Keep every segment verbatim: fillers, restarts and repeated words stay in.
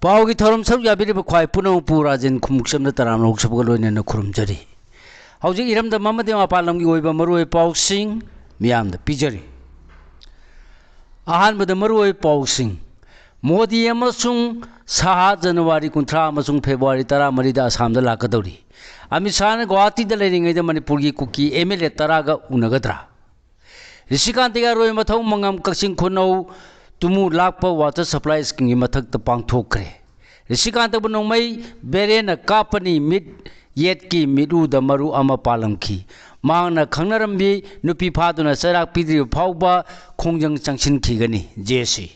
ꯄꯥꯎꯒꯤ ꯊꯧꯔꯝ ꯁꯔꯨꯛ ꯌꯥꯕꯤꯔꯤꯕ ꯈ꯭ꯋꯥꯏ ꯄꯨꯝꯅꯃꯛꯄꯨ ꯔꯥꯖꯦꯟ ꯈꯨꯃꯨꯛꯆꯝꯅ ꯇꯔꯥꯝꯅ ꯑꯣꯛꯆꯕꯒ ꯂꯣꯏꯅꯅ ꯈꯨꯔꯨꯝꯖꯔꯤ꯫ ꯍꯧꯖꯤꯛ ꯏꯔꯝꯗꯝ ꯑꯃꯗꯤ ꯃꯄꯥꯟ ꯂꯝꯒꯤ ꯑꯣꯏꯕ ꯃꯔꯨꯑꯣꯏꯕ ꯄꯥꯎꯁꯤꯡ ꯃꯤꯌꯥꯝꯗ ꯄꯤꯖꯔꯤ꯫ ꯑꯍꯥꯟꯕꯗ ꯃꯔꯨꯑꯣꯏꯕ ꯄꯥꯎꯁꯤꯡ꯫ ꯃꯣꯗꯤ ꯑꯃꯁꯨꯡ ꯁꯥꯍ ꯖꯅꯋꯥꯔꯤ ꯀꯨꯟꯊ꯭ꯔꯥ ꯑꯃꯁꯨꯡ ꯐꯦꯕ꯭ꯔꯨꯋꯥꯔꯤ ꯇꯔꯥꯃꯔꯤꯗ ꯑꯁꯥꯝꯗ ꯂꯥꯛꯀꯗꯧꯔꯤ꯫ ꯑꯃꯤꯠ ꯁꯥꯍꯅ ꯒꯨꯋꯥꯍꯥꯇꯤꯗ ꯂꯩꯔꯤꯉꯩꯗ ꯃꯅꯤꯄꯨꯔꯒꯤ ꯀꯨꯀꯤ ꯑꯦꯝ ꯑꯦꯜ ꯑꯦ ꯇꯔꯥꯒ ꯎꯅꯒꯗ꯭ꯔꯥ? ꯔꯤꯁꯤꯀꯥꯟꯇꯒꯤ ꯑꯔꯣꯏꯕ ꯃꯊꯧ ꯃꯉꯝ ꯀꯛꯆꯤꯡ ꯈꯨꯅꯧ ꯇꯨꯃꯨ ꯂꯥꯛꯄ ꯋꯥꯇꯔ ꯁꯄ꯭ꯂꯥꯏ ꯁ꯭ꯀꯤꯝꯒꯤ ꯃꯊꯛꯇ ꯄꯥꯡꯊꯣꯛꯈ꯭ꯔꯦ꯫ ꯔꯤꯁꯤꯀꯥꯟꯇꯕꯨ ꯅꯣꯡꯃꯩ ꯕꯦꯔꯦꯟꯅ ꯀꯥꯞꯄꯅꯤ, ꯃꯤꯠ ꯌꯦꯠꯀꯤ ꯃꯤꯠꯎꯗ ꯃꯔꯨ ꯑꯃ ꯄꯥꯜꯂꯝꯈꯤ꯫ ꯃꯍꯥꯛꯅ ꯈꯪꯅꯔꯝꯕꯤ ꯅꯨꯄꯤ ꯐꯥꯗꯨꯅ ꯆꯩꯔꯥꯛ ꯄꯤꯗ꯭ꯔꯤꯕ ꯐꯥꯎꯕ ꯈꯣꯡꯖꯪ ꯆꯪꯁꯤꯟꯈꯤꯒꯅꯤ꯫ ꯖꯦ ꯁꯤ꯫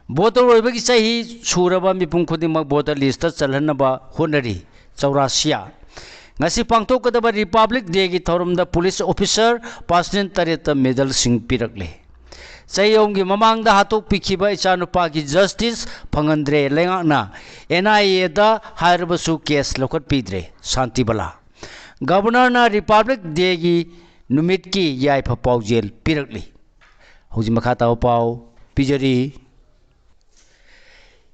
ꯚꯣꯇꯔ ꯑꯣꯏꯕꯒꯤ ꯆꯍꯤ ꯁꯨꯔꯕ ꯃꯤꯄꯨꯝ ꯈꯨꯗꯤꯡꯃꯛ ꯚꯣꯇꯔ ꯂꯤꯁꯇ ꯆꯜꯍꯟꯅꯕ ꯍꯣꯠꯅꯔꯤ꯫ ꯆꯧꯔꯥꯁꯤꯌꯥ꯫ ꯉꯁꯤ ꯄꯥꯡꯊꯣꯛꯀꯗꯕ ꯔꯤꯄꯕ꯭ꯂꯤꯛ ꯗꯦꯒꯤ ꯊꯧꯔꯝꯗ ꯄꯨꯂꯤꯁ ꯑꯣꯐꯤꯁꯔ ꯄꯥꯔꯁꯅꯦꯜ ꯇꯔꯦꯠꯇ ꯃꯦꯗꯜꯁꯤꯡ ꯄꯤꯔꯛꯂꯦ꯫ ꯆꯍꯤ ꯑꯍꯨꯝꯒꯤ ꯃꯃꯥꯡꯗ ꯍꯥꯠꯇꯣꯛꯄꯤꯈꯤꯕ ꯏꯆꯥꯅꯨꯄꯥꯒꯤ ꯖꯁꯇꯤꯁ ꯐꯪꯍꯟꯗ꯭ꯔꯦ꯫ ꯂꯩꯉꯥꯛꯅ ꯑꯦꯟ ꯑꯥꯏ ꯑꯦꯗ ꯍꯥꯏꯔꯕꯁꯨ ꯀꯦꯁ ꯂꯧꯈꯠꯄꯤꯗ꯭ꯔꯦ꯫ ꯁꯥꯟꯇꯤꯕꯂꯥ꯫ ꯒꯕꯔꯅꯔꯅ ꯔꯤꯄꯕ꯭ꯂꯤꯛ ꯗꯦꯒꯤ ꯅꯨꯃꯤꯠꯀꯤ ꯌꯥꯏꯐ ꯄꯥꯎꯖꯦꯜ ꯄꯤꯔꯛꯂꯤ꯫ ꯍꯧꯖꯤꯛ ꯃꯈꯥ ꯇꯥꯕ ꯄꯥꯎ ꯄꯤꯖꯔꯤ꯫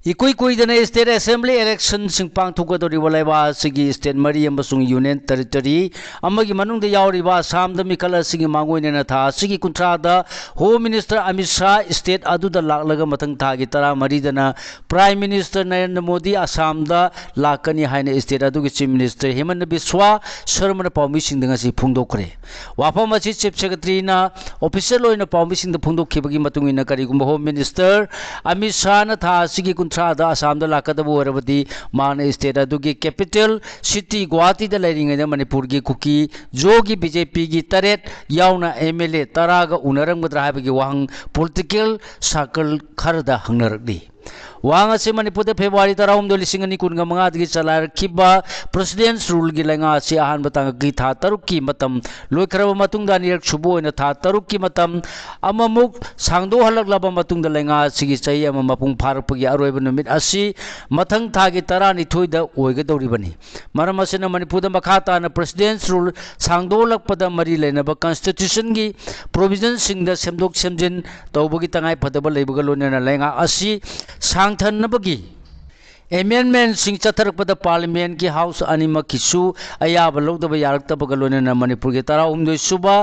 ꯏꯀꯨꯏ ꯀꯨꯏꯗꯅ ꯁ꯭ꯇꯦꯠ ꯑꯦꯁꯦꯝꯕ꯭ꯂꯤ ꯏꯂꯦꯛꯁꯟꯁꯤꯡ ꯄꯥꯡꯊꯣꯛꯀꯗꯧꯔꯤꯕ ꯂꯩꯕꯥꯛ ꯑꯁꯤꯒꯤ ꯁ꯭ꯇꯦꯠ ꯃꯔꯤ ꯑꯃꯁꯨꯡ ꯌꯨꯅꯤꯌꯟ ꯇꯦꯔꯤꯇꯣꯔꯤ ꯑꯃꯒꯤ ꯃꯅꯨꯡꯗ ꯌꯥꯎꯔꯤꯕ ꯑꯁꯥꯝꯗ ꯃꯤꯈꯜ ꯑꯁꯤꯒꯤ ꯃꯥꯡꯑꯣꯏꯅꯅ ꯊꯥ ꯑꯁꯤꯒꯤ ꯀꯨꯟꯊ꯭ꯔꯥꯗ home minister Amit Shah state ꯑꯗꯨꯗ ꯂꯥꯛꯂꯒ ꯃꯊꯪ ꯊꯥꯒꯤ ꯇꯔꯥꯃꯔꯤꯗꯅ ꯄ꯭ꯔꯥꯏꯝ ꯃꯤꯅꯤꯁꯇꯔ ꯅꯔꯦꯟꯗ꯭ꯔ ꯃꯣꯗꯤ ꯑꯁꯥꯝꯗ ꯂꯥꯛꯀꯅꯤ ꯍꯥꯏꯅ ꯁ꯭ꯇꯦꯠ ꯑꯗꯨꯒꯤ ꯆꯤꯐ ꯃꯤꯅꯤꯁꯇꯔ ꯍꯤꯃꯟꯇ ꯕꯤꯁ꯭ꯋ ꯁꯔꯃꯅ ꯄꯥꯎꯃꯤꯁꯤꯡꯗ ꯉꯁꯤ ꯐꯣꯡꯗꯣꯛꯈ꯭ꯔꯦ꯫ ꯋꯥꯐꯝ ꯑꯁꯤ ꯆꯤꯐ ꯁꯦꯀ꯭ꯔꯦꯇꯔꯤꯅ ꯑꯣꯐꯤꯁꯤꯌꯦꯜ ꯑꯣꯏꯅ ꯄꯥꯎꯃꯤꯁꯤꯡꯗ ꯐꯣꯡꯗꯣꯛꯈꯤꯕꯒꯤ ꯃꯇꯨꯡ ꯏꯟꯅ, ꯀꯔꯤꯒꯨꯝꯕ ꯍꯣꯝ ꯃꯤꯅꯤꯁꯇꯔ ꯑꯃꯤꯠ ꯁꯥꯍꯅ ꯊꯥ ꯑꯁꯤꯒꯤ ꯀꯨꯟꯊ꯭ꯔꯥꯗ ꯑꯁꯥꯝꯗ ꯂꯥꯛꯀꯗꯕ ꯑꯣꯏꯔꯕꯗꯤ, ꯃꯍꯥꯛꯅ ꯁ꯭ꯇꯦꯠ ꯑꯗꯨꯒꯤ ꯀꯦꯄꯤꯇꯦꯜ ꯁꯤꯇꯤ ꯒꯨꯋꯥꯍꯥꯇꯤꯗ ꯂꯩꯔꯤꯉꯩꯗ ꯃꯅꯤꯄꯨꯔꯒꯤ ꯀꯨꯀꯤ ꯖꯣꯒꯤ ꯕꯤ ꯖꯦ ꯄꯤꯒꯤ ꯇꯔꯦꯠ ꯌꯥꯎꯅ ꯑꯦꯝ ꯑꯦꯜ ꯑꯦ ꯇꯔꯥꯒ ꯎꯅꯔꯝꯒꯗ꯭ꯔꯥ ꯍꯥꯏꯕꯒꯤ ꯋꯥꯍꯪ ꯄꯣꯂꯤꯇꯤꯀꯦꯜ ꯁꯥꯔꯀꯜ ꯈꯔꯗ ꯍꯪꯅꯔꯛꯂꯤ꯫ ꯋꯥꯍꯪ ꯑꯁꯤ ꯃꯅꯤꯄꯨꯔꯗ ꯐꯦꯕ꯭ꯔꯨꯋꯥꯔꯤ ꯇꯔꯥꯍꯨꯝꯗꯣꯏ, ꯂꯤꯁꯤꯡ ꯑꯅꯤ ꯀꯨꯟꯒ ꯃꯉꯥꯗꯒꯤ ꯆꯂꯥꯏꯔꯛꯈꯤꯕ ꯄ꯭ꯔꯦꯁꯤꯗꯦꯟꯁ ꯔꯨꯜꯒꯤ ꯂꯩꯉꯥꯛ ꯑꯁꯤ ꯑꯍꯥꯟꯕ ꯇꯥꯡꯀꯛꯀꯤ ꯊꯥ ꯇꯔꯨꯛꯀꯤ ꯃꯇꯝ ꯂꯣꯏꯈ꯭ꯔꯕ ꯃꯇꯨꯡꯗ, ꯑꯅꯤꯔꯛ ꯁꯨꯕ ꯑꯣꯏꯅ ꯊꯥ ꯇꯔꯨꯛꯀꯤ ꯃꯇꯝ ꯑꯃꯃꯨꯛ ꯁꯥꯡꯗꯣꯛꯍꯜꯂꯛꯂꯕ ꯃꯇꯨꯡꯗ, ꯂꯩꯉꯥꯛ ꯑꯁꯤꯒꯤ ꯆꯍꯤ ꯑꯃ ꯃꯄꯨꯡ ꯐꯥꯔꯛꯄꯒꯤ ꯑꯔꯣꯏꯕ ꯅꯨꯃꯤꯠ ꯑꯁꯤ ꯃꯊꯪ ꯊꯥꯒꯤ ꯇꯔꯥꯅꯤꯊꯣꯏꯗ ꯑꯣꯏꯒꯗꯧꯔꯤꯕꯅꯤ꯫ ꯃꯔꯝ ꯑꯁꯤꯅ, ꯃꯅꯤꯄꯨꯔꯗ ꯃꯈꯥ ꯇꯥꯅ ꯄ꯭ꯔꯦꯁꯤꯗꯦꯟꯁ ꯔꯨꯜ ꯁꯥꯡꯗꯣꯛꯂꯛꯄꯗ ꯃꯔꯤ ꯂꯩꯅꯕ ꯀꯟꯁꯇꯤꯇ꯭ꯌꯨꯁꯟꯒꯤ ꯄ꯭ꯔꯣꯚꯤꯖꯟꯁꯤꯡꯗ ꯁꯦꯝꯗꯣꯛ ꯁꯦꯝꯖꯤꯟ ꯇꯧꯕꯒꯤ ꯇꯉꯥꯏ ꯐꯗꯕ ꯂꯩꯕꯒ ꯂꯣꯏꯅꯅ, ꯂꯩꯉꯥꯛ ꯑꯁꯤ ꯁꯥꯡ ꯊꯟꯅꯕꯒꯤ ꯑꯦꯃꯦꯟꯃꯦꯟꯁꯤꯡ ꯆꯠꯊꯔꯛꯄꯗ ꯄꯥꯔꯂꯤꯌꯥꯃꯦꯟꯒꯤ ꯍꯥꯎꯁ ꯑꯅꯤꯃꯛꯀꯤꯁꯨ ꯑꯌꯥꯕ ꯂꯧꯗꯕ ꯌꯥꯔꯛꯇꯕꯒ ꯂꯣꯏꯅꯅ ꯃꯅꯤꯄꯨꯔꯒꯤ ꯇꯔꯥꯍꯨꯝꯗꯣꯏ ꯁꯨꯕ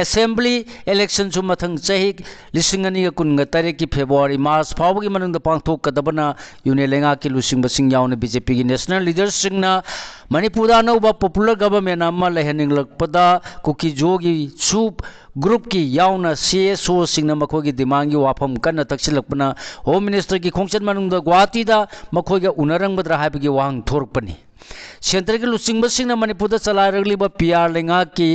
ꯑꯦꯁꯦꯝꯕ꯭ꯂꯤ ꯏꯂꯦꯛꯁꯟꯁꯨ ꯃꯊꯪ ꯆꯍꯤ ꯂꯤꯁꯤꯡ ꯑꯅꯤꯒ ꯀꯨꯟꯒ ꯇꯔꯦꯠꯀꯤ ꯐꯦꯕ꯭ꯔꯨꯋꯥꯔꯤ ꯃꯥꯔꯆ ꯐꯥꯎꯕꯒꯤ ꯃꯅꯨꯡꯗ ꯄꯥꯡꯊꯣꯛꯀꯗꯕꯅ ꯌꯨꯅꯤꯌꯟ ꯂꯩꯉꯥꯛꯀꯤ ꯂꯨꯆꯤꯡꯕꯁꯤꯡ ꯌꯥꯎꯅ ꯕꯤ ꯖꯦ ꯄꯤꯒꯤ ꯅꯦꯁꯅꯦꯜ ꯂꯤꯗꯔꯁꯤꯡꯅ ꯃꯅꯤꯄꯨꯔꯗ ꯑꯅꯧꯕ ꯄꯣꯄꯨꯂꯔ ꯒꯚꯔꯟꯃꯦꯟ ꯑꯃ ꯂꯩꯍꯟꯅꯤꯡꯂꯛꯄꯗ ꯀꯨꯀꯤ ꯖꯣꯒꯤ ꯁꯨ ꯒ꯭ꯔꯨꯞꯀꯤ ꯌꯥꯎꯅ ꯁꯤ ꯑꯦꯁ ꯑꯣꯁꯤꯡꯅ ꯃꯈꯣꯏꯒꯤ ꯗꯤꯃꯥꯟꯒꯤ ꯋꯥꯐꯝ ꯀꯟꯅ ꯇꯛꯁꯤꯜꯂꯛꯄꯅ ꯍꯣꯝ ꯃꯤꯅꯤꯁꯇꯔꯒꯤ ꯈꯣꯡꯆꯠ ꯃꯅꯨꯡꯗ ꯒꯨꯋꯥꯍꯥꯇꯤꯗ ꯃꯈꯣꯏꯒ ꯎꯅꯔꯝꯒꯗ꯭ꯔꯥ ꯍꯥꯏꯕꯒꯤ ꯋꯥꯍꯪ ꯊꯣꯔꯛꯄꯅꯤ꯫ ꯁꯦꯟꯇꯔꯒꯤ ꯂꯨꯆꯤꯡꯕꯁꯤꯡꯅ ꯃꯅꯤꯄꯨꯔꯗ ꯆꯂꯥꯏꯔꯛꯂꯤꯕ ꯄꯤ ꯑꯥꯔ ꯂꯩꯉꯥꯛꯀꯤ,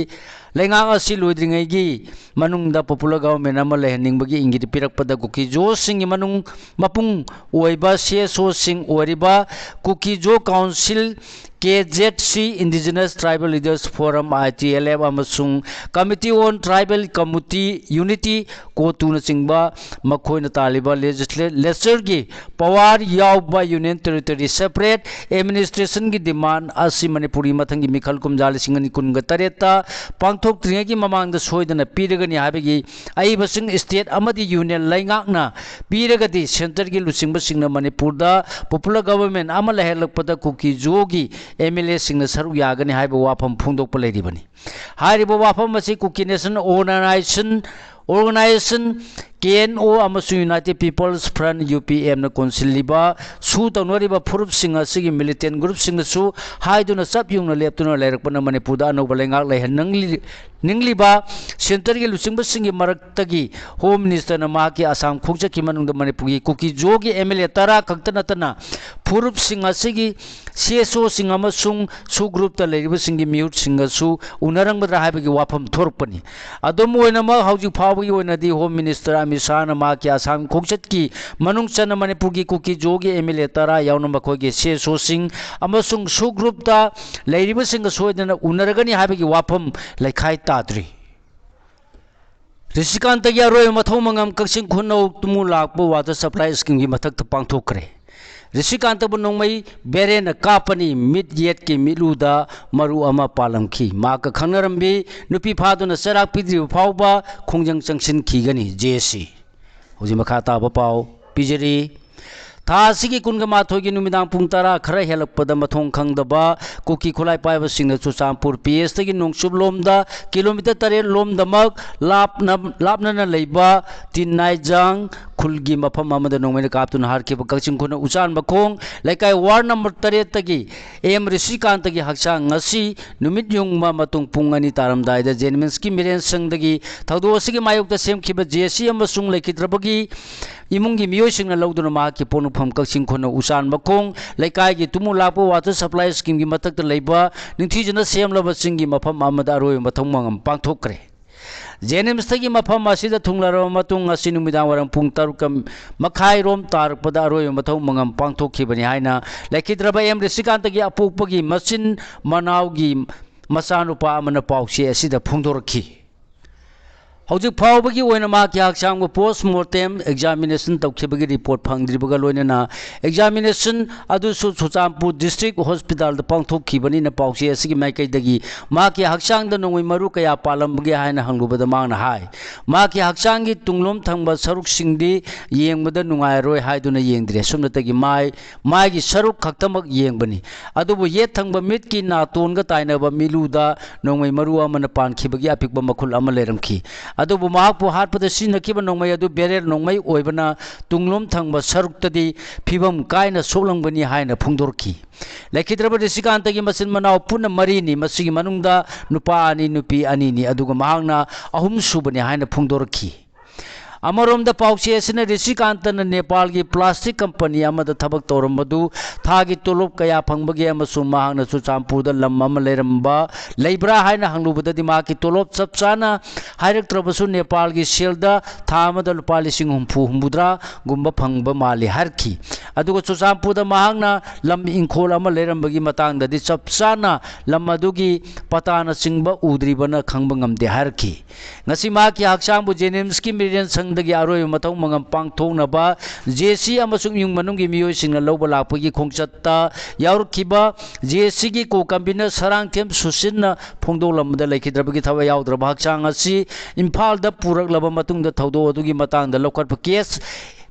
ꯂꯩꯉꯥꯛ ꯑꯁꯤ ꯂꯣꯏꯗ꯭ꯔꯤꯉꯩꯒꯤ ꯃꯅꯨꯡꯗ ꯄꯣꯄꯨꯂꯔ ꯒꯚꯔꯟꯃꯦꯟ ꯑꯃ ꯂꯩꯍꯟꯅꯤꯡꯕꯒꯤ ꯏꯪꯒꯤꯠ ꯄꯤꯔꯛꯄꯗ ꯀꯨꯀꯤ ꯖꯣꯁꯤꯡꯒꯤ ꯃꯅꯨꯡ, ꯃꯄꯨꯡ ꯑꯣꯏꯕ ꯁꯤ ꯑꯦꯁ ꯑꯣꯁꯤꯡ ꯑꯣꯏꯔꯤꯕ ꯀꯨꯀꯤ ꯖꯣ ꯀꯥꯎꯟꯁꯤꯜ, ꯀꯦ ꯖꯦꯠ ꯁꯤ, Indigenous Tribal Leaders Forum, ꯑꯥꯏ ꯇꯤ ꯑꯦꯜ ꯑꯦꯐ, ꯑꯃꯁꯨꯡ Committee on Tribal Community Unity, ꯀꯣꯇꯨꯅꯆꯤꯡꯕ ꯃꯈꯣꯏꯅ ꯇꯥꯜꯂꯤꯕ ꯂꯦꯖꯤꯁꯂꯦꯆꯔꯒꯤ ꯄꯋꯥꯔ ꯌꯥꯎꯕ ꯌꯨꯅꯤꯌꯟ ꯇꯦꯔꯤꯇꯣꯔꯤ ꯁꯦꯄꯔꯦꯠ ꯑꯦꯗꯃꯤꯅꯤꯁꯇ꯭ꯔꯦꯁꯟꯒꯤ ꯗꯤꯃꯥꯟ ꯑꯁꯤ ꯃꯅꯤꯄꯨꯔꯒꯤ ꯃꯊꯪꯒꯤ ꯃꯤꯈꯜ ꯀꯨꯝꯖꯥ ꯂꯤꯁꯤꯡ ꯑꯅꯤ ꯀꯨꯟꯒ ꯇꯔꯦꯠꯇ ꯄꯥꯡꯊꯣꯛꯇ꯭ꯔꯤꯉꯩꯒꯤ ꯃꯃꯥꯡꯗ ꯁꯣꯏꯗꯅ ꯄꯤꯔꯒꯅꯤ ꯍꯥꯏꯕꯒꯤ ꯑꯏꯕꯁꯤꯡ ꯁ꯭ꯇꯦꯠ ꯑꯃꯗꯤ ꯌꯨꯅꯤꯌꯟ ꯂꯩꯉꯥꯛꯅ ꯄꯤꯔꯒꯗꯤ ꯁꯦꯟꯇꯔꯒꯤ ꯂꯨꯆꯤꯡꯕꯁꯤꯡꯅ ꯃꯅꯤꯄꯨꯔꯗ ꯄꯣꯄꯨꯂꯔ ꯒꯚꯔꯟꯃꯦꯟ ꯑꯃ ꯂꯩꯍꯜꯂꯛꯄꯗ ꯀꯨꯀꯤ ꯖꯣꯒꯤ ꯑꯦꯝ ꯑꯦꯜ ꯑꯦꯁꯤꯡꯅ ꯁꯔꯨꯛ ꯌꯥꯒꯅꯤ ꯍꯥꯏꯕ ꯋꯥꯐꯝ ꯐꯣꯡꯗꯣꯛꯄ ꯂꯩꯔꯤꯕꯅꯤ꯫ ꯍꯥꯏꯔꯤꯕ ꯋꯥꯐꯝ ꯑꯁꯤ Kuki national organization, organization, K N O, ꯑꯃꯁꯨꯡ united people's front, U P ꯑꯦꯝꯅ ꯀꯣꯟꯁꯤꯜꯂꯤꯕ ꯁꯨ ꯇꯧꯅꯔꯤꯕ ꯐꯨꯔꯨꯞꯁꯤꯡ ꯑꯁꯤꯒꯤ ꯃꯤꯂꯤꯇꯦꯟ ꯒ꯭ꯔꯨꯞꯁꯤꯡꯅꯁꯨ ꯍꯥꯏꯗꯨꯅ ꯆꯞ ꯌꯨꯡꯅ ꯂꯦꯞꯇꯨꯅ ꯂꯩꯔꯛꯄꯅ ꯃꯅꯤꯄꯨꯔꯗ ꯑꯅꯧꯕ ꯂꯩꯉꯥꯛ ꯂꯩꯍꯟꯅꯤꯡꯂꯤ-, ꯅꯤꯡꯂꯤꯕ ꯁꯦꯟꯇꯔꯒꯤ ꯂꯨꯆꯤꯡꯕꯁꯤꯡꯒꯤ ꯃꯔꯛꯇꯒꯤ ꯍꯣꯝ ꯃꯤꯅꯤꯁꯇꯔꯅ ꯃꯍꯥꯛꯀꯤ ꯑꯁꯥꯝ ꯈꯣꯡꯆꯠꯀꯤ ꯃꯅꯨꯡꯗ ꯃꯅꯤꯄꯨꯔꯒꯤ ꯀꯨꯀꯤ ꯖꯣꯒꯤ ꯑꯦꯝ ꯑꯦꯜ ꯑꯦ ꯇꯔꯥ ꯈꯛꯇ ꯅꯠꯇꯅ ꯐꯨꯔꯨꯞꯁꯤꯡ ꯑꯁꯤꯒꯤ ꯁꯤ ꯑꯦꯁ ꯑꯣꯁꯤꯡ ꯑꯃꯁꯨꯡ ꯁꯨ ꯒ꯭ꯔꯨꯞꯇ ꯂꯩꯔꯤꯕꯁꯤꯡꯒꯤ ꯃꯤꯍꯨꯠꯁꯤꯡꯒꯁꯨ ꯎꯅꯔꯝꯒꯗ꯭ꯔꯥ ꯍꯥꯏꯕꯒꯤ ꯋꯥꯐꯝ ꯊꯣꯔꯛꯄꯅꯤ꯫ ꯑꯗꯨꯝ ꯑꯣꯏꯅꯃꯛ, ꯍꯧꯖꯤꯛ ꯐꯥꯎꯕꯒꯤ ꯑꯣꯏꯅꯗꯤ ꯍꯣꯝ ꯃꯤꯅꯤꯁꯇꯔ ꯑꯃꯤꯠ ꯁꯥꯍꯅ ꯃꯍꯥꯛꯀꯤ ꯑꯁꯥꯝ ꯈꯣꯡꯆꯠꯀꯤ ꯃꯅꯨꯡ ꯆꯟꯅ ꯃꯅꯤꯄꯨꯔꯒꯤ ꯀꯨꯀꯤ ꯖꯣꯒꯤ ꯑꯦꯝ ꯑꯦꯜ ꯑꯦ ꯇꯔꯥ ꯌꯥꯎꯅ ꯃꯈꯣꯏꯒꯤ ꯁꯤ ꯑꯦꯁ ꯑꯣꯁꯤꯡ ꯑꯃꯁꯨꯡ ꯁꯨ ꯒ꯭ꯔꯨꯞꯇ ꯂꯩꯔꯤꯕꯁꯤꯡꯒ ꯁꯣꯏꯗꯅ ꯎꯅꯔꯒꯅꯤ ꯍꯥꯏꯕꯒꯤ ꯋꯥꯐꯝ ꯂꯩꯈꯥꯏ ꯇꯥꯗ꯭ꯔꯤ꯫ ꯔꯤꯁꯤꯀꯥꯟꯇꯒꯤ ꯑꯔꯣꯏꯕ ꯃꯊꯧ ꯃꯉꯝ ꯀꯛꯆꯤꯡ ꯈꯨꯅꯧ ꯇꯨꯃꯨ ꯂꯥꯛꯄ ꯋꯥꯇꯔ ꯁꯄ꯭ꯂꯥꯏ ꯁ꯭ꯀꯤꯝꯒꯤ ꯃꯊꯛꯇ ꯄꯥꯡꯊꯣꯛꯈ꯭ꯔꯦ꯫ ꯔꯤꯁꯤꯀꯥꯟꯇꯕꯨ ꯅꯣꯡꯃꯩ ꯕꯦꯔꯦꯟꯅ ꯀꯥꯞꯄꯅꯤ, ꯃꯤꯠ ꯌꯦꯠꯀꯤ ꯃꯤꯠꯂꯨꯗ ꯃꯔꯨ ꯑꯃ ꯄꯥꯜꯂꯝꯈꯤ꯫ ꯃꯍꯥꯛꯀ ꯈꯪꯅꯔꯝꯕꯤ ꯅꯨꯄꯤ ꯐꯥꯗꯨꯅ ꯆꯩꯔꯥꯛ ꯄꯤꯗ꯭ꯔꯤꯕ ꯐꯥꯎꯕ ꯈꯣꯡꯖꯪ ꯆꯪꯁꯤꯟꯈꯤꯒꯅꯤ꯫ ꯖꯦ ꯁꯤ꯫ ꯍꯧꯖꯤꯛ ꯃꯈꯥ ꯇꯥꯕ ꯄꯥꯎ ꯄꯤꯖꯔꯤ꯫ ꯊꯥ ꯑꯁꯤꯒꯤ ꯀꯨꯟꯒ ꯃꯥꯊꯣꯏꯒꯤ ꯅꯨꯃꯤꯗꯥꯡ ꯄꯨꯡ ꯇꯔꯥ ꯈꯔ ꯍꯦꯜꯂꯛꯄꯗ ꯃꯊꯣꯡ ꯈꯪꯗꯕ ꯀꯨꯀꯤ ꯈꯨꯠꯂꯥꯏ ꯄꯥꯏꯕꯁꯤꯡꯅ ꯆꯨꯔꯆꯥꯟꯄꯨꯔ ꯄꯤ ꯑꯦꯁꯇꯒꯤ ꯅꯣꯡꯆꯨꯞ ꯂꯣꯝꯗ ꯀꯤꯂꯣꯃꯤꯇꯔ ꯇꯔꯦꯠ ꯂꯣꯝꯗꯃꯛ ꯂꯥꯞꯅ, ꯂꯥꯞꯅꯅ ꯂꯩꯕ ꯇꯤꯟꯅꯥꯏꯖꯥꯡ ꯈꯨꯜꯒꯤ ꯃꯐꯝ ꯑꯃꯗ ꯅꯣꯡꯃꯩꯅ ꯀꯥꯞꯇꯨꯅ ꯍꯥꯠꯈꯤꯕ ꯀꯛꯆꯤꯡ ꯈꯨꯅꯧ ꯎꯆꯥꯟ ꯃꯈꯣꯡ ꯂꯩꯀꯥꯏ ꯋꯥꯔꯗ ꯅꯝꯕꯔ ꯇꯔꯦꯠꯇꯒꯤ ꯑꯦꯝ ꯔꯤꯁꯤꯀꯥꯟꯇꯒꯤ ꯍꯛꯆꯥꯡ ꯉꯁꯤ ꯅꯨꯃꯤꯠ ꯌꯨꯡꯕ ꯃꯇꯨꯡ ꯄꯨꯡ ꯑꯅꯤ ꯇꯥꯔꯝꯗꯥꯏꯗ ꯖꯦꯅꯤꯝꯁꯀꯤ ꯃꯤꯔꯦꯟ ꯁꯪꯗꯒꯤ ꯊꯧꯗꯣꯛ ꯑꯁꯤꯒꯤ ꯃꯥꯌꯣꯛꯇ ꯁꯦꯝꯈꯤꯕ ꯖꯦ ꯁꯤ ꯑꯃꯁꯨꯡ ꯂꯩꯈꯤꯗ꯭ꯔꯕꯒꯤ ꯏꯃꯨꯡꯒꯤ ꯃꯤꯑꯣꯏꯁꯤꯡꯅ ꯂꯧꯗꯨꯅ ꯃꯍꯥꯛꯀꯤ ꯄꯣꯛꯅꯐꯝ ꯀꯛꯆꯤꯡ ꯈꯨꯅꯧ ꯎꯆꯥꯟ ꯃꯈꯣꯡ ꯂꯩꯀꯥꯏꯒꯤ ꯇꯨꯃꯨ ꯂꯥꯛꯄ ꯋꯥꯇꯔ ꯁꯄ꯭ꯂꯥꯏ ꯁ꯭ꯀꯤꯝꯒꯤ ꯃꯊꯛꯇ ꯂꯩꯕ ꯅꯤꯡꯊꯤꯖꯅ ꯁꯦꯝꯂꯕ ꯆꯤꯡꯒꯤ ꯃꯐꯝ ꯑꯃꯗ ꯑꯔꯣꯏꯕ ꯃꯊꯧ ꯃꯉꯝ ꯄꯥꯡꯊꯣꯛꯈ꯭ꯔꯦ꯫ ꯖꯦꯅꯤꯝꯁꯇꯒꯤ ꯃꯐꯝ ꯑꯁꯤꯗ ꯊꯨꯡꯂꯔꯕ ꯃꯇꯨꯡ ꯉꯁꯤ ꯅꯨꯃꯤꯗꯥꯡ ꯋꯥꯏꯔꯝ ꯄꯨꯡ ꯇꯔꯨꯛ ꯃꯈꯥꯏꯔꯣꯝ ꯇꯥꯔꯛꯄꯗ ꯑꯔꯣꯏꯕ ꯃꯊꯧ ꯃꯉꯝ ꯄꯥꯡꯊꯣꯛꯈꯤꯕꯅꯤ ꯍꯥꯏꯅ ꯂꯩꯈꯤꯗ꯭ꯔꯕ ꯑꯦꯝ ꯔꯤꯁꯤꯀꯥꯟꯇꯒꯤ ꯑꯄꯣꯛꯄꯒꯤ ꯃꯆꯤꯟ ꯃꯅꯥꯎꯒꯤ ꯃꯆꯥꯅꯨꯄꯥ ꯑꯃꯅ ꯄꯥꯎꯆꯦ ꯑꯁꯤꯗ ꯐꯣꯡꯗꯣꯔꯛꯈꯤ꯫ ꯍꯧꯖꯤꯛ ꯐꯥꯎꯕꯒꯤ ꯑꯣꯏꯅ ꯃꯍꯥꯛꯀꯤ ꯍꯛꯆꯥꯡꯕꯨ ꯄꯣꯁ ꯃꯣꯔꯇꯦꯝ ꯑꯦꯛꯖꯥꯃꯤꯅꯦꯁꯟ ꯇꯧꯈꯤꯕꯒꯤ ꯔꯤꯄꯣꯔꯠ ꯐꯪꯗ꯭ꯔꯤꯕꯒ ꯂꯣꯏꯅꯅ ꯑꯦꯛꯖꯥꯃꯤꯅꯦꯁꯟ ꯑꯗꯨꯁꯨ ꯆꯨꯔꯆꯥꯟꯄꯨꯔ ꯗꯤꯁꯇ꯭ꯔꯤꯛ ꯍꯣꯁꯄꯤꯇꯥꯜꯗ ꯄꯥꯡꯊꯣꯛꯈꯤꯕꯅꯤꯅ ꯄꯥꯎꯆꯦ ꯑꯁꯤꯒꯤ ꯃꯥꯏꯀꯩꯗꯒꯤ ꯃꯍꯥꯛꯀꯤ ꯍꯛꯆꯥꯡꯗ ꯅꯣꯡꯃꯩ ꯃꯔꯨ ꯀꯌꯥ ꯄꯥꯜꯂꯝꯕꯒꯦ ꯍꯥꯏꯅ ꯍꯪꯂꯨꯕꯗ ꯃꯍꯥꯛꯅ ꯍꯥꯏ, ꯃꯍꯥꯛꯀꯤ ꯍꯛꯆꯥꯡꯒꯤ ꯇꯨꯡꯂꯣꯝ ꯊꯪꯕ ꯁꯔꯨꯛꯁꯤꯡꯗꯤ ꯌꯦꯡꯕꯗ ꯅꯨꯡꯉꯥꯏꯔꯣꯏ ꯍꯥꯏꯗꯨꯅ ꯌꯦꯡꯗ꯭ꯔꯦ꯫ ꯁꯨꯞꯅꯇꯒꯤ ꯃꯥꯏ, ꯃꯥꯏꯒꯤ ꯁꯔꯨꯛ ꯈꯛꯇꯃꯛ ꯌꯦꯡꯕꯅꯤ꯫ ꯑꯗꯨꯕꯨ ꯌꯦꯠ ꯊꯪꯕ ꯃꯤꯠꯀꯤ ꯅꯥꯇꯣꯟꯒ ꯇꯥꯏꯅꯕ ꯃꯤꯠꯂꯨꯗ ꯅꯣꯡꯃꯩ ꯃꯔꯨ ꯑꯃꯅ ꯄꯥꯟꯈꯤꯕꯒꯤ ꯑꯄꯤꯛꯄ ꯃꯈꯨꯜ ꯑꯃ ꯂꯩꯔꯝꯈꯤ꯫ ꯑꯗꯨꯕꯨ ꯃꯍꯥꯛꯄꯨ ꯍꯥꯠꯄꯗ ꯁꯤꯖꯤꯟꯅꯈꯤꯕ ꯅꯣꯡꯃꯩ ꯑꯗꯨ ꯕꯦꯔꯦꯜ ꯅꯣꯡꯃꯩ ꯑꯣꯏꯕꯅ ꯇꯨꯡꯂꯣꯝ ꯊꯪꯕ ꯁꯔꯨꯛꯇꯗꯤ ꯐꯤꯕꯝ ꯀꯥꯏꯅ ꯁꯣꯛꯂꯝꯒꯅꯤ ꯍꯥꯏꯅ ꯐꯣꯡꯗꯣꯔꯛꯈꯤ꯫ ꯂꯩꯈꯤꯗ꯭ꯔꯕ ꯔꯤꯁꯤꯀꯥꯟꯇꯒꯤ ꯃꯆꯤꯟ ꯃꯅꯥꯎ ꯄꯨꯟꯅ ꯃꯔꯤꯅꯤ, ꯃꯁꯤꯒꯤ ꯃꯅꯨꯡꯗ ꯅꯨꯄꯥ ꯑꯅꯤ, ꯅꯨꯄꯤ ꯑꯅꯤꯅꯤ, ꯑꯗꯨꯒ ꯃꯍꯥꯛꯅ ꯑꯍꯨꯝ ꯁꯨꯕꯅꯤ ꯍꯥꯏꯅ ꯐꯣꯡꯗꯣꯔꯛꯈꯤ꯫ ꯑꯃꯔꯣꯝꯗ ꯄꯥꯎꯆꯦ ꯑꯁꯤꯅ ꯔꯤꯁꯤꯀꯥꯟꯇꯅ ꯅꯦꯄꯥꯜꯒꯤ ꯄ꯭ꯂꯥꯁꯇꯤꯛ ꯀꯝꯄꯅꯤ ꯑꯃꯗ ꯊꯕꯛ ꯇꯧꯔꯝꯕꯗꯨ ꯊꯥꯒꯤ ꯇꯣꯂꯣꯞ ꯀꯌꯥ ꯐꯪꯕꯒꯦ ꯑꯃꯁꯨꯡ ꯃꯍꯥꯛꯅ ꯆꯨꯔꯆꯥꯟꯄꯨꯔꯗ ꯂꯝ ꯑꯃ ꯂꯩꯔꯝꯕ, ꯂꯩꯕ꯭ꯔꯥ ꯍꯥꯏꯅ ꯍꯪꯂꯨꯕꯗꯗꯤ ꯃꯍꯥꯛꯀꯤ ꯇꯣꯂꯣꯞ ꯆꯞ ꯆꯥꯅ ꯍꯥꯏꯔꯛꯇ꯭ꯔꯕꯁꯨ ꯅꯦꯄꯥꯜꯒꯤ ꯁꯦꯜꯗ ꯊꯥ ꯑꯃꯗ ꯂꯨꯄꯥ ꯂꯤꯁꯤꯡ ꯍꯨꯝꯐꯨ ꯍꯨꯝꯐꯨꯇꯔꯥꯒꯨꯝꯕ ꯐꯪꯕ ꯃꯥꯜꯂꯤ ꯍꯥꯏꯔꯛꯈꯤ꯫ ꯑꯗꯨꯒ ꯆꯨꯔꯆꯥꯟꯄꯨꯔꯗ ꯃꯍꯥꯛꯅ ꯂꯝ ꯏꯪꯈꯣꯜ ꯑꯃ ꯂꯩꯔꯝꯕꯒꯤ ꯃꯇꯥꯡꯗꯗꯤ ꯆꯞ ꯆꯥꯅ ꯂꯝ ꯑꯗꯨꯒꯤ ꯄꯇꯥꯅꯆꯤꯡꯕ ꯎꯗ꯭ꯔꯤꯕꯅ ꯈꯪꯕ ꯉꯝꯗꯦ ꯍꯥꯏꯔꯛꯈꯤ꯫ ꯉꯁꯤ ꯃꯍꯥꯛꯀꯤ ꯍꯛꯆꯥꯡꯕꯨ ꯖꯦꯅꯤꯝꯁꯀꯤ ꯃꯤꯔꯦꯟ ꯁꯪꯗꯒꯤ ꯑꯔꯣꯏꯕ ꯃꯊꯧ ꯃꯉꯝ ꯄꯥꯡꯊꯣꯛꯅꯕ ꯖꯦ ꯁꯤ ꯑꯃꯁꯨꯡ ꯏꯃꯨꯡ ꯃꯅꯨꯡꯒꯤ ꯃꯤꯑꯣꯏꯁꯤꯡꯅ ꯂꯧꯕ ꯂꯥꯛꯄꯒꯤ ꯈꯣꯡꯆꯠꯇ ꯌꯥꯎꯔꯛꯈꯤꯕ ꯖꯦ ꯁꯤꯒꯤ ꯀꯣ ꯀꯟꯚꯤꯅꯔ ꯁꯔꯥꯡꯊꯦꯝ ꯁꯨꯁꯤꯟꯅ ꯐꯣꯡꯗꯣꯛꯂꯝꯕꯗ ꯂꯩꯈꯤꯗ꯭ꯔꯕꯒꯤ ꯊꯋꯥꯏ ꯌꯥꯎꯗ꯭ꯔꯕ ꯍꯛꯆꯥꯡ ꯑꯁꯤ ꯏꯝꯐꯥꯜꯗ ꯄꯨꯔꯛꯂꯕ ꯃꯇꯨꯡꯗ ꯊꯧꯗꯣꯛ ꯑꯗꯨꯒꯤ ꯃꯇꯥꯡꯗ ꯂꯧꯈꯠꯄ ꯀꯦꯁ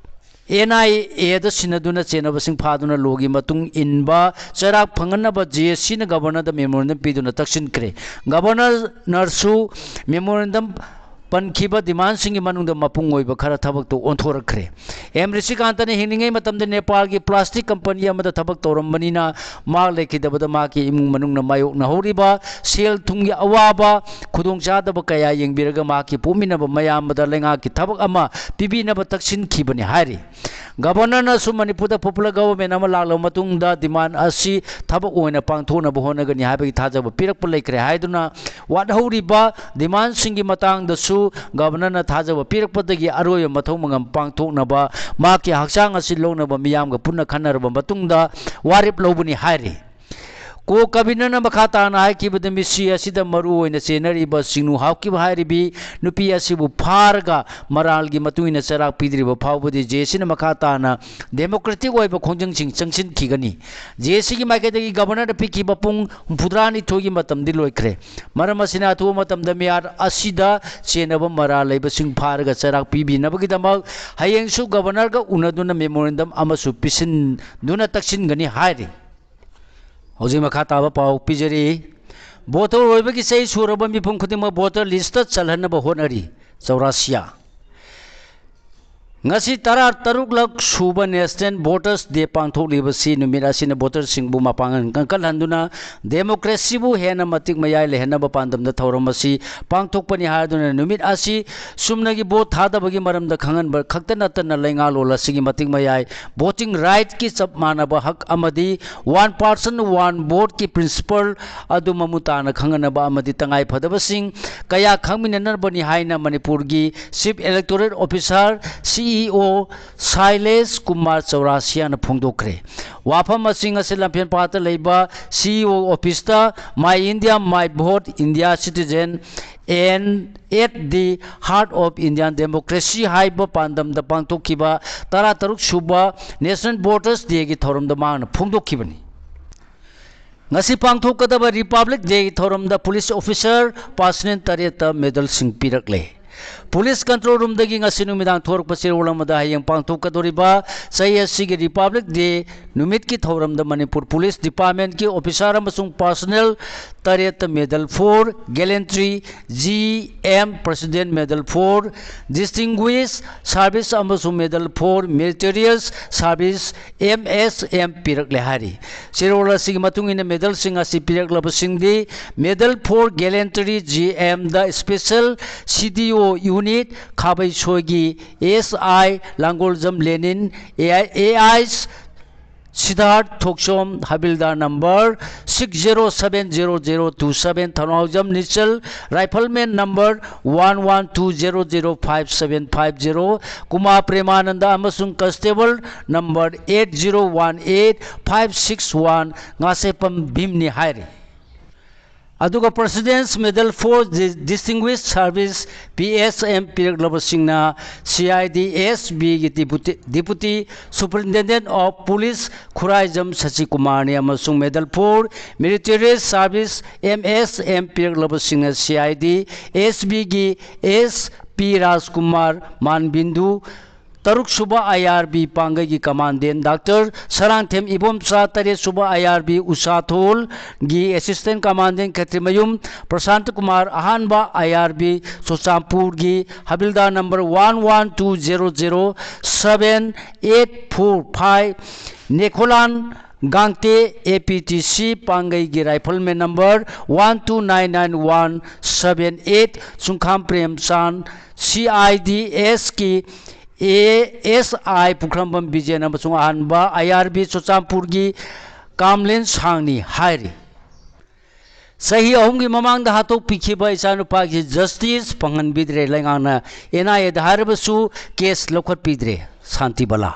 ꯑꯦꯟ ꯑꯥꯏ ꯑꯦꯗ ꯁꯤꯟꯅꯗꯨꯅ ꯆꯦꯟꯅꯕꯁꯤꯡ ꯐꯥꯗꯨꯅ ꯂꯣꯒꯤ ꯃꯇꯨꯡ ꯏꯟꯕ ꯆꯩꯔꯥꯛ ꯐꯪꯍꯟꯅꯕ ꯖꯦ ꯑꯦꯁ ꯁꯤꯅ ꯒꯕꯔꯅꯔꯗ ꯃꯦꯃꯣꯔꯦꯟꯗꯝ ꯄꯤꯗꯨꯅ ꯇꯛꯁꯤꯟꯈ꯭ꯔꯦ꯫ ꯒꯕꯔꯅꯔꯁꯨ ꯃꯦꯃꯣꯔꯦꯟꯗꯝ ꯄꯟꯈꯤꯕ ꯗꯤꯃꯥꯟꯁꯤꯡꯒꯤ ꯃꯅꯨꯡꯗ ꯃꯄꯨꯡ ꯑꯣꯏꯕ ꯈꯔ ꯊꯕꯛꯇꯨ ꯑꯣꯟꯊꯣꯔꯛꯈ꯭ꯔꯦ꯫ ꯑꯦꯝ ꯔꯤꯁꯤꯀꯥꯟꯇꯅ ꯍꯤꯡꯂꯤꯉꯩ ꯃꯇꯝꯗ ꯅꯦꯄꯥꯜꯒꯤ ꯄ꯭ꯂꯥꯁꯇꯤꯛ ꯀꯝꯄꯅꯤ ꯑꯃꯗ ꯊꯕꯛ ꯇꯧꯔꯝꯕꯅꯤꯅ ꯃꯍꯥꯛ ꯂꯩꯈꯤꯗꯕꯗ ꯃꯍꯥꯛꯀꯤ ꯏꯃꯨꯡ ꯃꯅꯨꯡꯅ ꯃꯥꯌꯣꯛꯅꯍꯧꯔꯤꯕ ꯁꯦꯜ ꯊꯨꯝꯒꯤ ꯑꯋꯥꯕ, ꯈꯨꯗꯣꯡꯆꯥꯗꯕ ꯀꯌꯥ ꯌꯦꯡꯕꯤꯔꯒ ꯃꯍꯥꯛꯀꯤ ꯄꯣꯛꯃꯤꯟꯅꯕ ꯃꯌꯥꯝꯕꯗ ꯂꯩꯉꯥꯛꯀꯤ ꯊꯕꯛ ꯑꯃ ꯄꯤꯕꯤꯅꯕ ꯇꯛꯁꯤꯟꯈꯤꯕꯅꯤ ꯍꯥꯏꯔꯤ꯫ ꯒꯕꯔꯅꯔꯅꯁꯨ ꯃꯅꯤꯄꯨꯔꯗ popular government ꯑꯃ ꯂꯥꯛꯂꯕ ꯃꯇꯨꯡꯗ demand ꯑꯁꯤ ꯊꯕꯛ ꯑꯣꯏꯅ ꯄꯥꯡꯊꯣꯛꯅꯕ ꯍꯣꯠꯅꯒꯅꯤ ꯍꯥꯏꯕꯒꯤ ꯊꯥꯖꯕ ꯄꯤꯔꯛꯄ ꯂꯩꯈ꯭ꯔꯦ ꯍꯥꯏꯗꯨꯅ ꯋꯥꯠꯍꯧꯔꯤꯕ demandꯁꯤꯡꯒꯤ ꯃꯇꯥꯡꯗꯁꯨ ꯒꯕꯔꯅꯔꯅ ꯊꯥꯖꯕ ꯄꯤꯔꯛꯄꯗꯒꯤ ꯑꯔꯣꯏꯕ ꯃꯊꯧ ꯃꯉꯝ ꯄꯥꯡꯊꯣꯛꯅꯕ ꯃꯍꯥꯛꯀꯤ ꯍꯛꯆꯥꯡ ꯑꯁꯤ ꯂꯧꯅꯕ ꯃꯤꯌꯥꯝꯒ ꯄꯨꯟꯅ ꯈꯟꯅꯔꯕ ꯃꯇꯨꯡꯗ ꯋꯥꯔꯦꯞ ꯂꯧꯕꯅꯤ ꯍꯥꯏꯔꯤ꯫ ꯀꯣ ꯀꯕꯤꯅꯔꯅ ꯃꯈꯥ ꯇꯥꯅ ꯍꯥꯏꯈꯤꯕꯗ, ꯃꯤꯁꯤ ꯑꯁꯤꯗ ꯃꯔꯨ ꯑꯣꯏꯅ ꯆꯦꯟꯅꯔꯤꯕ ꯁꯤꯡꯅꯨ ꯍꯥꯞꯈꯤꯕ ꯍꯥꯏꯔꯤꯕꯤ ꯅꯨꯄꯤ ꯑꯁꯤꯕꯨ ꯐꯥꯔꯒ ꯃꯔꯥꯜꯒꯤ ꯃꯇꯨꯡ ꯏꯟꯅ ꯆꯩꯔꯥꯛ ꯄꯤꯗ꯭ꯔꯤꯕ ꯐꯥꯎꯕꯗꯤ ꯖꯦ ꯑꯦꯁ ꯁꯤꯅ ꯃꯈꯥ ꯇꯥꯅ democratic ꯑꯣꯏꯕ ꯈꯣꯡꯖꯪꯁꯤꯡ ꯆꯪꯁꯤꯟꯈꯤꯒꯅꯤ꯫ ꯖꯦ ꯑꯦꯁ ꯁꯤꯒꯤ ꯃꯥꯏꯀꯩꯗꯒꯤ ꯒꯕꯔꯅꯔꯗ ꯄꯤꯈꯤꯕ ꯄꯨꯡ ꯍꯨꯝꯐꯨꯇꯔꯥꯅꯤꯊꯣꯏꯒꯤ ꯃꯇꯝꯗꯤ ꯂꯣꯏꯈ꯭ꯔꯦ꯫ ꯃꯔꯝ ꯑꯁꯤꯅ ꯑꯊꯨꯕ ꯃꯇꯝꯗ ꯃꯤꯍꯥꯠ ꯑꯁꯤꯗ ꯆꯦꯟꯅꯕ ꯃꯔꯥꯜ ꯂꯩꯕꯁꯤꯡ ꯐꯥꯔꯒ ꯆꯩꯔꯥꯛ ꯄꯤꯕꯤꯅꯕꯒꯤꯗꯃꯛ ꯍꯌꯦꯡꯁꯨ ꯒꯕꯔꯅꯔꯒ ꯎꯅꯗꯨꯅ memorandum ꯑꯃꯁꯨ ꯄꯤꯁꯤꯟꯗꯨꯅ ꯇꯛꯁꯤꯟꯒꯅꯤ ꯍꯥꯏꯔꯤ꯫ ꯍꯧꯖꯤꯛ ꯃꯈꯥ ꯇꯥꯕ ꯄꯥꯎ ꯄꯤꯖꯔꯤ꯫ Voter ꯑꯣꯏꯕꯒꯤ ꯆꯍꯤ ꯁꯨꯔꯕ ꯃꯤꯄꯨꯝ ꯈꯨꯗꯤꯡꯃꯛ voter listꯇ ꯆꯜꯍꯟꯅꯕ ꯍꯣꯠꯅꯔꯤ꯫ ꯆꯧꯔꯥꯁꯤꯌꯥ꯫ ꯉꯁꯤ ꯇꯔꯥ ꯇꯔꯨꯛꯂꯛ ꯁꯨꯕ National Voters Day ꯄꯥꯡꯊꯣꯛꯂꯤꯕꯁꯤ ꯅꯨꯃꯤꯠ ꯑꯁꯤꯅ voterꯁꯤꯡꯕꯨ ꯃꯄꯥꯡꯒꯜ ꯀꯟꯈꯠꯍꯟꯗꯨꯅ democracyꯕꯨ ꯍꯦꯟꯅ ꯃꯇꯤꯛ ꯃꯌꯥꯏ ꯂꯩꯍꯟꯅꯕ ꯄꯥꯟꯗꯝꯗ ꯊꯧꯔꯝ ꯑꯁꯤ ꯄꯥꯡꯊꯣꯛꯄꯅꯤ ꯍꯥꯏꯗꯨꯅ ꯅꯨꯃꯤꯠ ꯑꯁꯤ ꯆꯨꯝꯅꯒꯤ vote ꯊꯥꯗꯕꯒꯤ ꯃꯔꯝꯗ ꯈꯪꯍꯟꯕ ꯈꯛꯇ ꯅꯠꯇꯅ ꯂꯩꯉꯥꯛꯂꯣꯟ ꯑꯁꯤꯒꯤ ꯃꯇꯤꯛ ꯃꯌꯥꯏ voting rightꯀꯤ ꯆꯞ ꯃꯥꯟꯅꯕ ꯍꯛ ꯑꯃꯗꯤ one person one voteꯀꯤ principle ꯑꯗꯨ ꯃꯃꯨꯠ ꯇꯥꯅ ꯈꯪꯍꯟꯅꯕ ꯑꯃꯗꯤ ꯇꯉꯥꯏ ꯐꯗꯕꯁꯤꯡ ꯀꯌꯥ ꯈꯪꯃꯤꯟꯅꯅꯕꯅꯤ ꯍꯥꯏꯅ ꯃꯅꯤꯄꯨꯔꯒꯤ Chief Electoral Officer, C E O, ꯁꯥꯏꯂꯦꯁ Kumar ꯆꯧꯔꯥꯁꯤꯌꯥꯅ ꯐꯣꯡꯗꯣꯛꯈ꯭ꯔꯦ꯫ ꯋꯥꯐꯝ ꯑꯁꯤ ꯉꯁꯤ ꯂꯝꯐꯦꯜꯄꯥꯠꯇ ꯂꯩꯕ C E O officeꯇ My India My Vote, India Citizen and at the Heart of Indian Democracy ꯍꯥꯏꯕ ꯄꯥꯟꯗꯝꯗ ꯄꯥꯡꯊꯣꯛꯈꯤꯕ ꯇꯔꯥ ꯇꯔꯨꯛ ꯁꯨꯕ National Voters Dayꯒꯤ ꯊꯧꯔꯝꯗ ꯃꯍꯥꯛꯅ ꯐꯣꯡꯗꯣꯛꯈꯤꯕꯅꯤ꯫ ꯉꯁꯤ ꯄꯥꯡꯊꯣꯛꯀꯗꯕ Republic Day ꯊꯧꯔꯝꯗ police officer personnel ꯇꯔꯦꯠꯇ medalꯁꯤꯡ ꯄꯤꯔꯛꯂꯦ꯫ Police Control Roomꯗꯒꯤ ꯉꯁꯤ ꯅꯨꯃꯤꯗꯥꯡ ꯊꯣꯔꯛꯄ ꯆꯦꯔꯣꯜ ꯑꯃꯗ ꯍꯌꯦꯡ ꯄꯥꯡꯊꯣꯛꯀꯗꯧꯔꯤꯕ ꯆꯍꯤ ꯑꯁꯤꯒꯤ Republic Day ꯅꯨꯃꯤꯠꯀꯤ ꯊꯧꯔꯝꯗ ꯃꯅꯤꯄꯨꯔ Police Departmentꯀꯤ officer ꯑꯃꯁꯨꯡ personnel ꯇꯔꯦꯠꯇ Medal for Gallantry, G M, President Medal for Distinguished Service ꯑꯃꯁꯨꯡ Medal for Meritorious Service, M S M, ꯄꯤꯔꯛꯂꯦ ꯍꯥꯏꯔꯤ꯫ ꯆꯦꯔꯣꯜ ꯑꯁꯤꯒꯤ ꯃꯇꯨꯡ ꯏꯟꯅ medalꯁꯤꯡ ꯑꯁꯤ ꯄꯤꯔꯛꯂꯕꯁꯤꯡꯗꯤ Medal for Gallantry, G M the Special C D O Unit ꯈꯥꯕꯩꯁꯣꯏꯒꯤ S I ꯂꯥꯡꯒꯣꯜꯖꯝ ꯂꯦꯅꯤꯟ, A I, A I ꯁꯤꯗꯥꯔꯊ Thokchom, Havildar number six zero seven zero zero two seven, Thounaojam ꯅꯤꯆꯜ, Rifleman number one one two zero zero five seven five zero, Kumar ꯄ꯭ꯔꯦꯃꯥꯅꯟꯗ ꯑꯃꯁꯨꯡ Constable number eight zero one eight five six one, Ngasheppam ꯚꯤꯝꯅꯤ ꯍꯥꯏꯔꯤ꯫ ꯑꯗꯨꯒ President's Medal for Di-, Distinguished Service, P S M, ꯄꯤꯔꯛꯂꯕꯁꯤꯡꯅ C I D S Bꯒꯤ Deputy, Deputy Superintendent of Police Khuraijam ꯁꯆꯤꯀꯨꯃꯥꯔꯅꯤ ꯑꯃꯁꯨꯡ Medal for Meritorious Service, M S M, ꯄꯤꯔꯛꯂꯕꯁꯤꯡꯅ C I D S Bꯒꯤ S P ꯔꯥꯖꯀꯨꯃꯥꯔ ꯃꯥꯟꯕꯤꯟꯗꯨ, ꯇꯔꯨꯛ ꯁꯨꯕ I R B ꯄꯥꯡꯒꯩꯒꯤ Commandant Doctor Sarangthem Ibomcha, ꯇꯔꯦꯠ ꯁꯨꯕ I R B ꯎꯁꯥꯊꯣꯜꯒꯤ Assistant Commandant ꯈꯦꯇ꯭ꯔꯤꯃꯌꯨꯝ ꯄ꯭ꯔꯁꯥꯟꯇ ꯀꯨꯃꯥꯔ, ꯑꯍꯥꯟꯕ I R B ꯆꯨꯔꯆꯥꯟꯄꯨꯔꯒꯤ Havildar number one one two zero zero seven eight four five, ꯅꯦꯈꯣꯂꯥꯟ ꯒꯥꯡꯇꯦ, A P T C ꯄꯥꯡꯒꯩꯒꯤ Rifleman number one two nine nine one seven eight, ꯆꯨꯡꯈꯥꯝ ꯄ꯭ꯔꯦꯝꯆꯥꯟ, C I D S ꯀꯤ A S I ꯄꯨꯈ꯭ꯔꯝꯕꯝ ꯕꯤꯖꯦꯟ ꯑꯃꯁꯨꯡ ꯑꯍꯥꯟꯕ I R B ꯆꯨꯔꯆꯥꯟꯄꯨꯔꯒꯤ ꯀꯥꯝꯂꯦꯟ ꯁꯥꯡꯅꯤ ꯍꯥꯏꯔꯤ꯫ ꯆꯍꯤ ꯑꯍꯨꯝꯒꯤ ꯃꯃꯥꯡꯗ ꯍꯥꯠꯇꯣꯛꯄꯤꯈꯤꯕ ꯏꯆꯥꯅꯨꯄꯥꯒꯤ justice ꯐꯪꯍꯟꯕꯤꯗ꯭ꯔꯦ꯫ ꯂꯩꯉꯥꯛꯅ N I A ꯗ ꯍꯥꯏꯔꯕꯁꯨ case ꯂꯧꯈꯠꯄꯤꯗ꯭ꯔꯦ꯫ ꯁꯥꯟꯇꯤ ꯕꯂꯥ꯫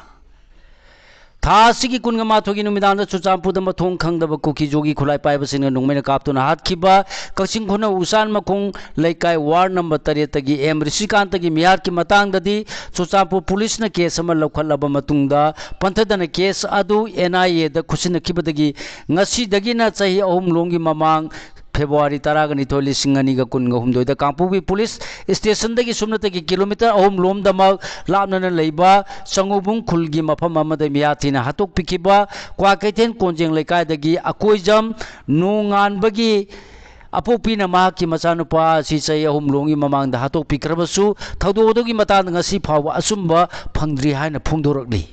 ꯊꯥ ꯑꯁꯤꯒꯤ ꯀꯨꯟꯒ ꯃꯥꯊꯣꯏꯒꯤ ꯅꯨꯃꯤꯗꯥꯡꯗ ꯆꯨꯔꯆꯥꯟꯄꯨꯔꯗ ꯃꯊꯣꯡ ꯈꯪꯗꯕ ꯀꯨꯀꯤ ꯖꯣꯒꯤ ꯈꯨꯠꯂꯥꯏ ꯄꯥꯏꯕꯁꯤꯡꯅ ꯅꯣꯡꯃꯩꯅ ꯀꯥꯞꯇꯨꯅ ꯍꯥꯠꯈꯤꯕ ꯀꯛꯆꯤꯡ ꯈꯨꯅꯧ ꯎꯆꯥꯟ ꯃꯈꯣꯡ ꯂꯩꯀꯥꯏ ward number ꯇꯔꯦꯠꯇꯒꯤ M ꯔꯤꯁꯤꯀꯥꯟꯇꯒꯤ ꯃꯤꯍꯥꯠꯀꯤ ꯃꯇꯥꯡꯗꯗꯤ ꯆꯨꯔꯆꯥꯟꯄꯨꯔ ꯄꯨꯂꯤꯁꯅ case ꯑꯃ ꯂꯧꯈꯠꯂꯕ ꯃꯇꯨꯡꯗ ꯄꯟꯊꯗꯅ case ꯑꯗꯨ N I A ꯗ ꯈꯨꯠꯁꯤꯟꯅꯈꯤꯕꯗꯒꯤ ꯉꯁꯤꯗꯒꯤꯅ ꯆꯍꯤ ꯑꯍꯨꯝ ꯂꯣꯝꯒꯤ ꯃꯃꯥꯡ ꯐꯦꯕ꯭ꯔꯨꯋꯥꯔꯤ ꯇꯔꯥꯒ ꯅꯤꯊꯣꯏ, ꯂꯤꯁꯤꯡ ꯑꯅꯤꯒ ꯀꯨꯟꯒ ꯍꯨꯝꯗꯣꯏꯗ ꯀꯥꯡꯄꯣꯛꯄꯤ ꯄꯨꯂꯤꯁ ꯁ꯭ꯇꯦꯁꯟꯗꯒꯤ ꯁꯨꯞꯅꯇꯒꯤ ꯀꯤꯂꯣꯃꯤꯇꯔ ꯑꯍꯨꯝ ꯂꯣꯝꯗꯃꯛ ꯂꯥꯞꯅꯅ ꯂꯩꯕ ꯆꯪꯉꯨꯕꯨꯡ ꯈꯨꯜꯒꯤ ꯃꯐꯝ ꯑꯃꯗ ꯃꯤꯍꯥꯠ ꯊꯤꯅ ꯍꯥꯠꯇꯣꯛꯄꯤꯈꯤꯕ ꯀ꯭ꯋꯥꯀꯩꯊꯦꯜ ꯀꯣꯟꯖꯦꯡ ꯂꯩꯀꯥꯏꯗꯒꯤ ꯑꯀꯣꯏꯖꯝ ꯅꯣꯡꯉꯥꯟꯕꯒꯤ ꯑꯄꯣꯛꯄꯤꯅ ꯃꯍꯥꯛꯀꯤ ꯃꯆꯥꯅꯨꯄꯥ ꯑꯁꯤ ꯆꯍꯤ ꯑꯍꯨꯝ ꯂꯣꯝꯒꯤ ꯃꯃꯥꯡꯗ ꯍꯥꯠꯇꯣꯛꯄꯤꯈ꯭ꯔꯕꯁꯨ, ꯊꯧꯗꯣꯛ ꯑꯗꯨꯒꯤ ꯃꯇꯥꯡꯗ ꯉꯁꯤ ꯐꯥꯎꯕ ꯑꯆꯨꯝꯕ ꯐꯪꯗ꯭ꯔꯤ ꯍꯥꯏꯅ ꯐꯣꯡꯗꯣꯔꯛꯂꯤ꯫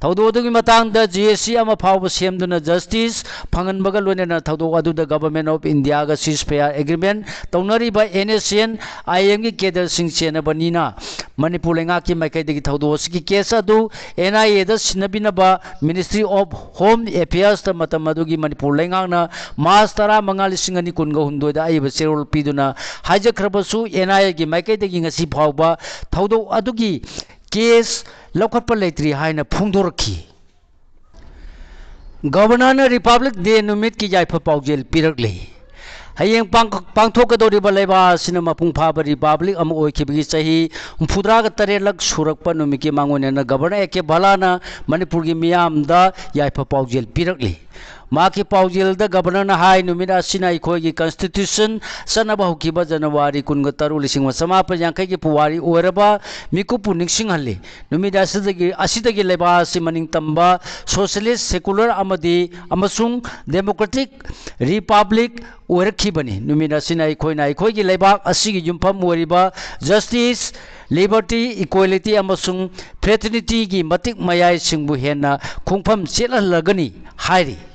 ꯊꯧꯗꯣꯛ ꯑꯗꯨꯒꯤ ꯃꯇꯥꯡꯗ ꯖꯦ ꯑꯦꯁ ꯁꯤ ꯑꯃ ꯐꯥꯎꯕ ꯁꯦꯝꯗꯨꯅ ꯖꯁꯇꯤꯁ ꯐꯪꯍꯟꯕꯒ ꯂꯣꯏꯅꯅ ꯊꯧꯗꯣꯛ ꯑꯗꯨꯗ Government of India ꯒ ceasefire agreement ꯇꯧꯅꯔꯤꯕ ꯑꯦꯟ ꯑꯦꯁ ꯑꯦꯟ ꯑꯥꯏ ꯑꯦꯝꯒꯤ ꯀꯦꯗꯔꯁꯤꯡ ꯆꯦꯟꯅꯕꯅꯤꯅ ꯃꯅꯤꯄꯨꯔ ꯂꯩꯉꯥꯛꯀꯤ ꯃꯥꯏꯀꯩꯗꯒꯤ ꯊꯧꯗꯣꯛ ꯑꯁꯤꯒꯤ ꯀꯦꯁ ꯑꯗꯨ ꯑꯦꯟ ꯑꯥꯏ ꯑꯦꯗ ꯁꯤꯟꯅꯕꯤꯅꯕ Ministry of Home Affairs ꯇ ꯃꯇꯝ ꯑꯗꯨꯒꯤ ꯃꯅꯤꯄꯨꯔ ꯂꯩꯉꯥꯛꯅ ꯃꯥꯔꯆ ꯇꯔꯥꯃꯉꯥ, ꯂꯤꯁꯤꯡ ꯑꯅꯤ ꯀꯨꯟꯒ ꯍꯨꯝꯗꯣꯏꯗ ꯑꯏꯕ ꯆꯦꯔꯣꯜ ꯄꯤꯗꯨꯅ ꯍꯥꯏꯖꯈ꯭ꯔꯕꯁꯨ, ꯑꯦꯟ ꯑꯥꯏ ꯑꯦꯒꯤ ꯃꯥꯏꯀꯩꯗꯒꯤ ꯉꯁꯤ ꯐꯥꯎꯕ ꯊꯧꯗꯣꯛ ꯑꯗꯨꯒꯤ ꯀꯦꯁ ꯂꯧꯈꯠꯄ ꯂꯩꯇ꯭ꯔꯤ ꯍꯥꯏꯅ ꯐꯣꯡꯗꯣꯔꯛꯈꯤ꯫ ꯒꯕꯔꯅꯔꯅ ꯔꯤꯄꯕ꯭ꯂꯤꯛ ꯗꯦ ꯅꯨꯃꯤꯠꯀꯤ ꯌꯥꯏꯐ ꯄꯥꯎꯖꯦꯜ ꯄꯤꯔꯛꯂꯤ꯫ ꯍꯌꯦꯡ ꯄꯥꯡ-, ꯄꯥꯡꯊꯣꯛꯀꯗꯧꯔꯤꯕ ꯂꯩꯕꯥꯛ ꯑꯁꯤꯅ ꯃꯄꯨꯡ ꯐꯥꯕ ꯔꯤꯄꯕ꯭ꯂꯤꯛ ꯑꯃ ꯑꯣꯏꯈꯤꯕꯒꯤ ꯆꯍꯤ ꯍꯨꯝꯐꯨꯇꯔꯥꯒ ꯇꯔꯦꯠꯂꯛ ꯁꯨꯔꯛꯄ ꯅꯨꯃꯤꯠꯀꯤ ꯃꯥꯡꯑꯣꯏꯅꯅ ꯒꯕꯔꯅꯔ ꯑꯦ ꯀꯦ ꯚꯂꯥꯅ ꯃꯅꯤꯄꯨꯔꯒꯤ ꯃꯤꯌꯥꯝꯗ ꯌꯥꯏꯐ ꯄꯥꯎꯖꯦꯜ ꯄꯤꯔꯛꯂꯤ꯫ ꯃꯍꯥꯛꯀꯤ ꯄꯥꯎꯖꯦꯜꯗ ꯒꯕꯔꯅꯔꯅ ꯍꯥꯏ, ꯅꯨꯃꯤꯠ ꯑꯁꯤꯅ ꯑꯩꯈꯣꯏꯒꯤ ꯀꯟꯁꯇꯤꯇ꯭ꯌꯨꯁꯟ ꯆꯠꯅꯕ ꯍꯧꯈꯤꯕ ꯖꯅꯋꯥꯔꯤ ꯀꯨꯟꯒ ꯇꯔꯨꯛ, ꯂꯤꯁꯤꯡ ꯑꯃ ꯆꯃꯥꯄꯟ ꯌꯥꯡꯈꯩꯒꯤ ꯄꯨꯋꯥꯔꯤ ꯑꯣꯏꯔꯕ ꯃꯤꯀꯨꯞꯄꯨ ꯅꯤꯡꯁꯤꯡꯍꯜꯂꯤ꯫ ꯅꯨꯃꯤꯠ ꯑꯁꯤꯗꯒꯤ, ꯑꯁꯤꯗꯒꯤ ꯂꯩꯕꯥꯛ ꯑꯁꯤ ꯃꯅꯤꯡ ꯇꯝꯕ, ꯁꯣꯁꯤꯌꯦꯂꯤꯁ, ꯁꯦꯀꯨꯂꯔ ꯑꯃꯗꯤ, ꯑꯃꯁꯨꯡ ꯗꯦꯃꯣꯀ꯭ꯔꯦꯇꯤꯛ ꯔꯤꯄꯕ꯭ꯂꯤꯛ ꯑꯣꯏꯔꯛꯈꯤꯕꯅꯤ꯫ ꯅꯨꯃꯤꯠ ꯑꯁꯤꯅ ꯑꯩꯈꯣꯏꯅ ꯑꯩꯈꯣꯏꯒꯤ ꯂꯩꯕꯥꯛ ꯑꯁꯤꯒꯤ ꯌꯨꯝꯐꯝ ꯑꯣꯏꯔꯤꯕ ꯖꯁꯇꯤꯁ, ꯂꯤꯕꯔꯇꯤ, ꯏꯀ꯭ꯋꯦꯂꯤꯇꯤ ꯑꯃꯁꯨꯡ ꯐ꯭ꯔꯦꯇꯔꯅꯤꯇꯤꯒꯤ ꯃꯇꯤꯛ ꯃꯌꯥꯏꯁꯤꯡꯕꯨ ꯍꯦꯟꯅ ꯈꯣꯡꯐꯝ ꯆꯦꯠꯍꯜꯂꯒꯅꯤ ꯍꯥꯏꯔꯤ꯫